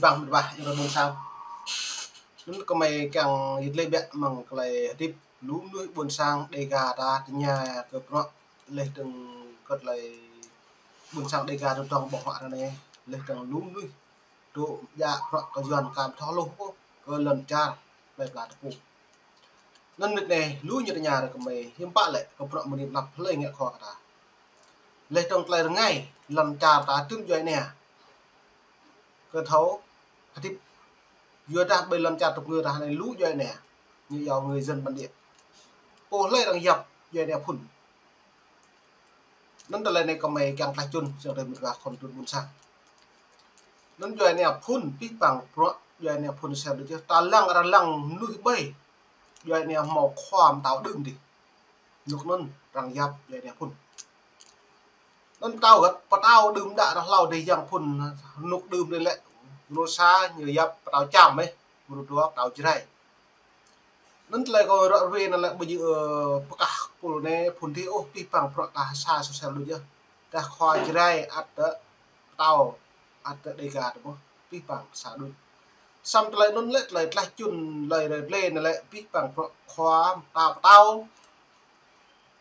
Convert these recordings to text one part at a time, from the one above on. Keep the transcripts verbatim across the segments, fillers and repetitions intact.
Bang mĭt wa, ƀing ƀôn sang. Anŭn kơmơi kiăng yit lĕ biă mơ̆ng tơlơi hơdip lu mơnuih ƀôn sang Dêga ta tơña kơ bruă laih dơ̆ng kơ tơlơi ƀôn sang Dêga ta dŏng ƀơ̆ng huă ră anai, laih dơ̆ng lu mơnuih dŏ djă bruă kơ Yuan kơ ƀu thâo hluh ôh kơ lŏn čar plơi pla ta pô. Anŭn mĭt anai, lu ñu tơña ră kơmơi hiư̆m pă lĕ kơ bruă mơni tơnap hlơi ngă khua kơ ta. Laih dơ̆ng tơlơi rơngai lŏn čar ta tŭm djuai ania kơ thâo hơdip. Yua dah ƀơi lŏn čar tơpngư ta anai lu djuai ania, ñu yua người dân bản địa. Pô hlơi arăng yap djuai ania phŭn. Anŭn tơlơi anai kơmơi kiăng tlaih čun, sang tơlơi mĭt wa khŏm tŭ ƀôn sang. Anŭn djuai ania phŭn, pih pang bruă djuai ania phŭn sem đôč yơh. Ta lăng, arăng lăng mơnuih ƀơi djuai ania hmâo khua pơtao đưm dih. Rơnŭk anŭn arăng yap djuai ania phŭn. Anŭn pơtao găt, pơtao đưm đă ră hlâo dih yang phŭn, rơnŭk đưm dih lĕ, rơnŭk sa ñu yap pơtao Čam ih, rơnŭk dua pơtao Jrai. Anŭn tơlơi kâo ră ruai anŭn lĕ ƀu djơ̆, ơ, pơkah pul anai phŭn dih ôh, pih pang bruă ta sa sosial đôč yơh. Dah khua Jrai ăt tơ pơtao, ăt tơ Dêga tơ mơ̆, pih pang sa đôč. Samơ̆ tơlơi anŭn lĕ tơlơi tlaih čun, tơlơi rơglê anŭn lĕ pih pang bruă khua pơtao, pơtao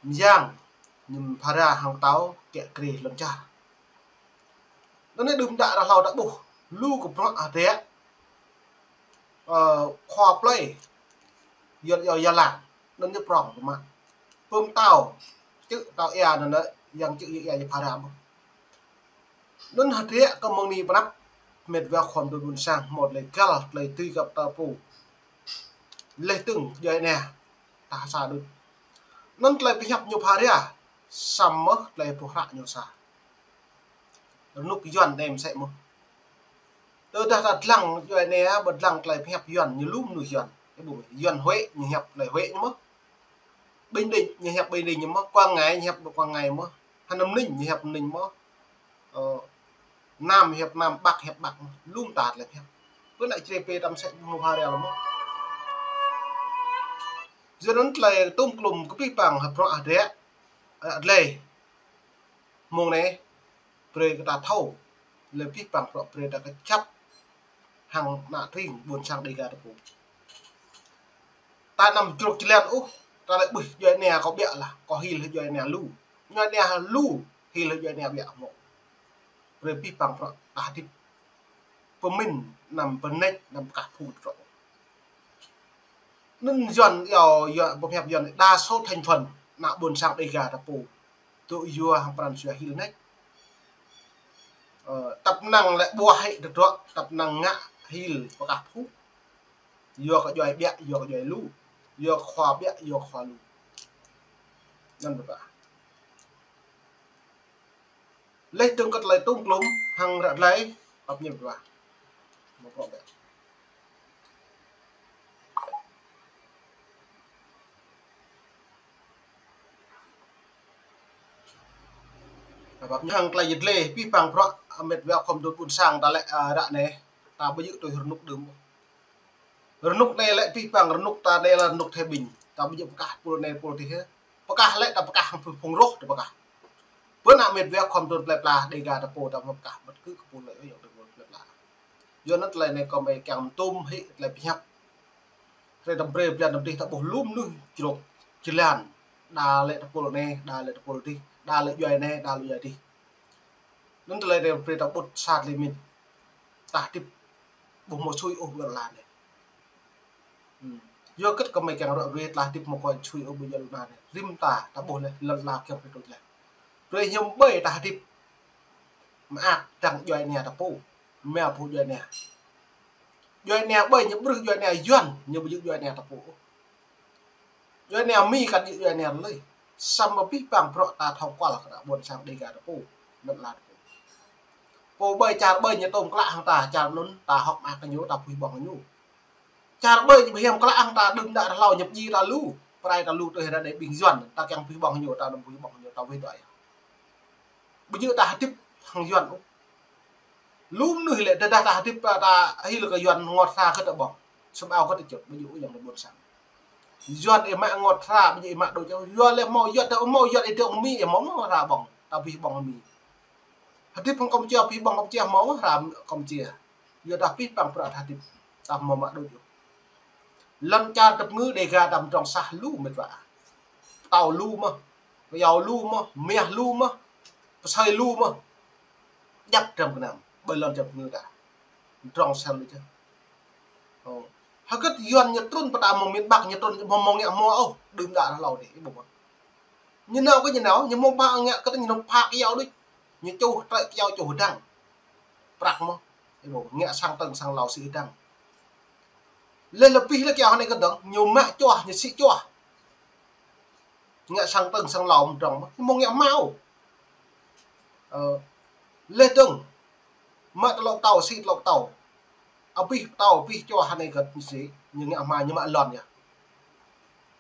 mơyang, ñu phara hăng pơtao kiă kriê lŏn čar. Anŭn anai đưm đă ră hlâo ta ƀuh lu kơ bruă hơdră, ơ, khua plơi, Yuan yua Gia Lai, anŭn ñu prŏng kơ mă. Pơm pơtao, čư̆ pơtao ia anŭn lĕ, yang čư̆ ia ñu phara mơ̆. Anŭn hơdră kơ mơ̆ng anai pơ anăp, mĭt wa khŏm tŭ ƀôn sang, hmâo tơlơi găl, tơlơi tui kơ pơtao pô. Laih dơ̆ng djuai ania, ta sa đôč. Anŭn tơlơi pơhiăp ñu phara, samơ̆ tơlơi pơhră ñu sa. Rơnŭk Yuan anai mơsĕ mơ̆. Tơdah ta dlăng djuai ania, ƀu dlăng tơlơi pơhiăp Yuan, ñu lu mơnuih Yuan. Ơ ƀu, Yuan Huế, ñu hiăp tơlơi Huế ñu mơ̆. Bình Định, ñu hiăp Bình Định ñu mơ̆. Quảng Ngãi, ñu hiăp Quảng Ngãi mơ̆. Hà Nam Ninh, ñu hiăp Ninh mơ̆. Ơ, Nam hiăp Nam, Bắc hiăp Bắc mơ̆. Lu mơta tơlơi pơhiăp. Pơ anai čre pê ta mơsĕ mơ̆ phara lĕ mơ̆. Yua anŭn tơlơi tŭm klŭm kơ pih pang hơdră, hơdră, ơ, tơlơi mơ̆ng anai, brơi kơ ta thâo, lĕ pih pang bruă brơi ta kơčăp hăng ană tring ƀôn sang Dêga ta pô. Ta anăm jrŏk jơlan ôh, ta lĕ ƀuh djuai ania kâo biă lah, kâo hil djuai ania lu. Djuai ania lu, hil djuai ania biă hmâo. Brơi pih pang bruă ta hơdip. Pơmĭn anăm pơneč, anăm pơkah phung trŏ. Anŭn Yuan yua, yua, pơhiăp Yuan đa số thành phần ană ƀôn sang Dêga ta pô. Tŭ yua hăng pran jua hil neč. Ơ, tăp năng lĕ ƀuah hĭ tơdruă, tăp năng ngă hil pơkah phung. Yua kơ djuai biă, yua kơ djuai lu. Yua kơ khua biă, yua kơ khua lu. Anŭn ƀu ta. Laih dơ̆ng kơ tơlơi tŭm klŭm hăng ră tơlơi, pap ñĕp wa. Mă prŏ bĕ. Pap ñĕp hăng tơlơi yit lĕ, pih pang bruă, ơ, mĭt wa khŏm tŭ ƀôn sang ta lĕ, ơ, ră anai, ta ƀu djơ̆ tui rơnŭk đưm. Rơnŭk anai lĕ pih pang rơnŭk ta anai lĕ rơnŭk Thái Bình. Ta ƀu djơ̆ pơkah pul anai pul dih. Pơkah lĕ ta pơkah hăng phung rŏh ta pơkah. Pơ anăp mĭt wa khŏm tŭ plơi pla Dêga ta pô ta mă pơkah ƀăt kơ kơ pul lĕ yua tŭ plơi pla. Yua anŭn tơlơi anai kâo mơi kiăng tŭm hĭ tơlơi pơhiăp. Hrơi tơm brơi blan tơm dih ta ƀuh lu mơnuih jrŏk jơlan. Đa lĕ ta pul anai, đa lĕ ta pul dih, đa lĕ djuai anai, đa lĕ djuai dih. Anŭn tơlơi anai brơi ta ƀuh sat limit. Ta hơdip ƀu hmâo sui ôh ƀơi lŏn anai. Hm. Yua kơ kơmơi kiăng ră ruai ta hơdip ƀu hmâo sui ôh ƀơi lŏn anai. Rĭm ta, ta ƀuh lĕ, lŏn anai kiăng pơtô lĕ. Brơi hiư̆m ƀơi ta hơdip mơak dăng djuai ania ta pô. Mă pô djuai ania. Djuai ania ƀơi ñu ƀrưh djuai ania Yuan, ñu ƀu djơ̆ djuai ania ta pô. Djuai ania Mi kăn djơ̆ djuai ania lơi. Samơ̆ pih pang bruă ta thâo kual kơ ană ƀôn sang Dêga ta pô. Anŭn lĕ ta pô. Pô ƀơi čar ƀơi ñu tŭm klă hăng ta, čar anŭn ta hơ̆k mơak kơ ñu, ta pui ƀơ̆ng kơ ñu. Čar ƀơi ñu ƀu hiam klă hăng ta, đưm đă ră hlâo ñu pơdjai ta lu. Pơrai ta lu tui ră anai ƀing Yuan, ta kiăng pui ƀơ̆ng kơ ñu, ta anăm pui ƀơ̆ng kơ ñu, ta wơ̆t dŏ yơh. Ƀu djơ̆ ta hơdip hăng Yuan ôh. Lu mơnuih lĕ tơdah ta hơdip ta, ta hil kơ Yuan ngot hra kơ ta ƀơ̆ng. Sum ao kơ ta čut, ƀu djơ̆ ôh yang ta ƀôn sang. Yuan ih mă ngot hra, ƀu djơ̆ ih mă đôč. Yuan lĕ hmâo Yuan, ta hmâo Yuan ih dŏ Mi, ih hmâo hmâo hra ƀơ̆ng. Ta pui ƀơ̆ng Mi. Hơdip hăng Kampuchia, pui ƀơ̆ng Kampuchia hmâo hra Kampuchia. Yua dah pih păng prăk tha tip, tah mơ̆ mă đôč. Lŏn čar tơpơngư Dega đăm drŏng sah lu mĕt wa. Pơtâo lu mơh, pơyâo lu mơh, meh lu mơh, pơsơi lu mơh. Djăp drăm kơnam, ƀơi lŏn čar tơpơngư ta. Drŏng sah lu čah. Ơ. Hơgĕt Yuan ñu trŭn pơtao mơ̆ng miền Bắc ñu trŭn mơ̆ng mơ̆ng ngă hmua ôh, đưm đă hlâo dih, ih ƀuh. Ñu nao kơ ñu nao, ñu mơ̆ng pă ngă kơ ñu nao pă kơyâo đôč. Ñu čuh trơi kơyâo čuh hơdăng. Prăk mơh. Ih ƀuh, ngă sang tơng sang hlâo sĭ hơdăng. Leh lơbih leh kơyâo hơnai kơdơ̆ng, ñu mă čuah, ñu sĭ čuah. Ngă sang tơng sang hlâo mơ̆ng drŏng mơh, ñu mơ̆ng ngă hmua ôh. Ơ, leh dơ̆ng, mă tơlŏk pơtâo, sĭ tơlŏk pơtâo. Abih pơtâo, abih čuah hơnai kơ ñu sĭ, ñu ngă hmua, ñu mă lŏn yơh.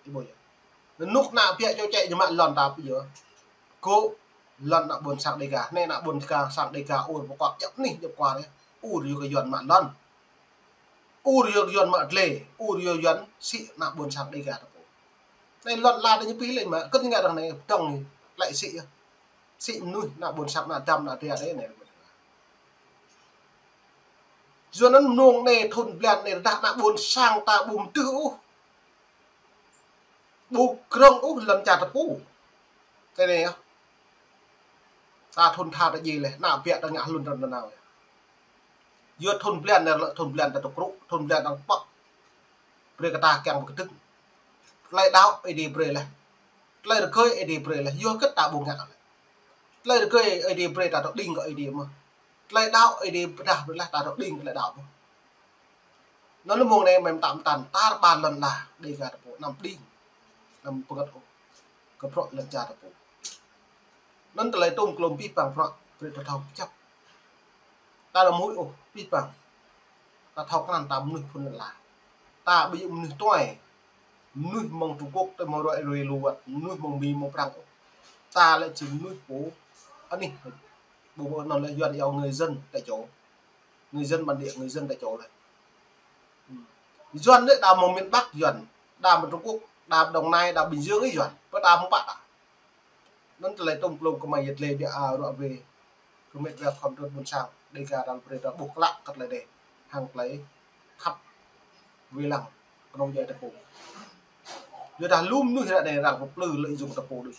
Ih ƀuh yơh. Rơnŭk ană biă čô čĕ ñu mă lŏn ta ƀu yơh. Kơ lŏn ană ƀôn sang Dega, anai ană ƀôn sang Dega ur pơkŏk djăp anih djăp kwar yơh. Ur yua kơ Yuan mă lŏn. Ur yua kơ Yuan mă dlê, ur yua Yuan sĭ ană ƀôn sang Dega ta pô. Anai lŏn la ta ñu pih lĕ mă, kơ̆t ñu ngă dơ̆ng anai, dơ̆ng anai, tơlơi sĭ yơh. Sĭ mơnuih, ană ƀôn sang, ană dăm, ană dra dih anai. Yua anŭn mơnơ̆ng anai, thun blan anai, rơđah ană ƀôn sang ta ƀu mơdưh ôh. Ƀu krơ̆ng ôh lŏn čar ta pô. Tui anai yơh. Ta thun tha ta djai leh, ană biă ta ngă hlŭn ta nao yơh. Yua thun blan anai lĕ thun blan ta tơkrŭ, thun blan ta pŏk. Brơi kơ ta kiăng pơkơdơ̆ng. Tơlơi đaŏ Ơi Adai brơi leh. Tơlơi rơgơi Ơi Adai brơi leh. Yua hơgĕt ta ƀu ngă leh. Tơlơi rơgơi Ơi Adai brơi ta tơđing kơ Ơi Adai mơh. Tơlơi đaŏ Ơi Adai pơdah brơi leh ta tơđing kơ tơlơi đaŏ mơh. Anŭn lĕ mơ̆ng anai mơ̆n tam tam tar ƀar lŏn la Dega ta pô anăm đing. Anăm pơngăt ôh. Kơ bruă lŏn čar ta pô. Anŭn tơlơi tôm klôm pih păng bruă brơi ta thâo kơjăp. Ta lăm huĭ ôh, pih păng. Ta thâo krăn ta mơnuih phŭn lŏn la. Ta ƀu djơ̆ mơnuih tuai. Mơnuih mơ̆ng Trung Quốc tơ mơ̆ng roi roi lu wăt, mơnuih mơ̆ng Mi mơ̆ng Prăng ôh. Ta lĕ či mơnuih pô anih. Ƀu ƀu anŭn lĕ Yuan iâu người dân tại chỗ. Người dân bản địa, người dân tại chỗ lĕ. Yuan lĕ đa mơ̆ng miền Bắc Yuan, đa mơ̆ng Trung Quốc, đa mơ̆ng Đồng Nai, đa Bình Dương ih Yuan. Pơ đa mơ̆ng pă ta. Anŭn tơlơi tôm klôm kơmơi yơh tơlơi biă a ruă wê. Kơmơi tơlơi khŏm trŭn ƀôn sang, Dega ta brơi ta ƀuh klă kơ tơlơi dêh. Hăng tơlơi khăp wê lăng, kơnơ̆ng djai ta pô. Yua dah lu mơnuih ră anai arăng pơplư lợi dụng ta pô đôč.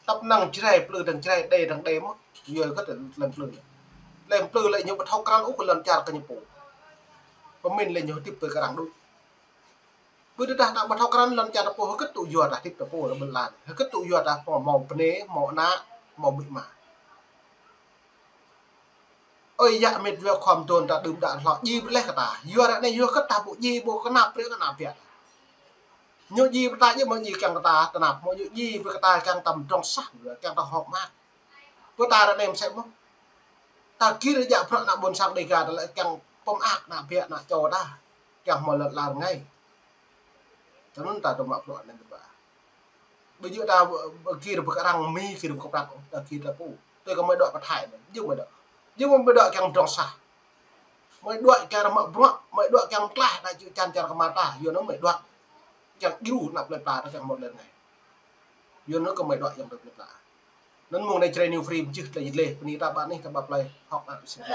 Tăp năng Jrai, plư tang Jrai, Đê tang Đê mơh. Yua kơ tơlơi plư. Tơlơi plư lĕ ñu ƀu thâo krăn ôh kơ lŏn čar kơ ñu pô. Pơmĭn lĕ ñu hơdip ƀơi kơ arăng đôč. Ƀu djơ̆ dah ta ƀu thâo krăn lŏn čar ta pô, hơgĕt tŭ yua ta hơdip ta pô lăm ƀơi lŏn. Hơgĕt tŭ yua ta hmâo, hmâo bơnai, hmâo ană, hmâo amĭ ama. Ơi yă mĕt wa khŏm dŏn ta đưm đă hlâo djai brơi leh kơ ta. Yua ră anai yua hơgĕt ta ƀu djai ƀu kơnăp brơi kơ ană biă. Ñu djai brơi ta djơ̆ mơ̆ djai kiăng kơ ta tơnap, mơ̆ ñu djai brơi kơ ta kiăng ta mơdrŏng sah, kiăng ta hŏk mơak. Pơ ta ră anai mơsĕ mơ̆n. Ta gir djă bruă ană ƀôn sang Dega ta lĕ kiăng pơmơak ană biă ană čô ta. Kiăng hmâo lŏn la rơngai. Tơ anŭn ta tơmă bruă anŭn tơpă. Ƀu djơ̆ ta gir ƀơi kơ arăng Mi, gir ƀơi kơ Prăng, ta gir ta pô. Tui kơ mơi đuaĭ pơ Thái mơ̆n, djơ̆ mơi đuaĭ. Djơ̆ mơi đuaĭ kiăng mơdrŏng sah. Mơi đuaĭ kiăng mă bruă, mơi đuaĭ kiăng mơklaih, đa čư̆ čan čar kơmar ta, yua anŭn mơi đuaĭ. Kiăng djru ană plơi pla ta kiăng hmâo lŏn rơngai. Yua anŭn kơ mơi đuaĭ kiăng plơi pla. Anŭn mơ̆ng anai Jrai New Free mơčih tơlơi djai leh, bơni ta ƀă anih ta ƀă plơi, hŏk ană ƀing sĭt.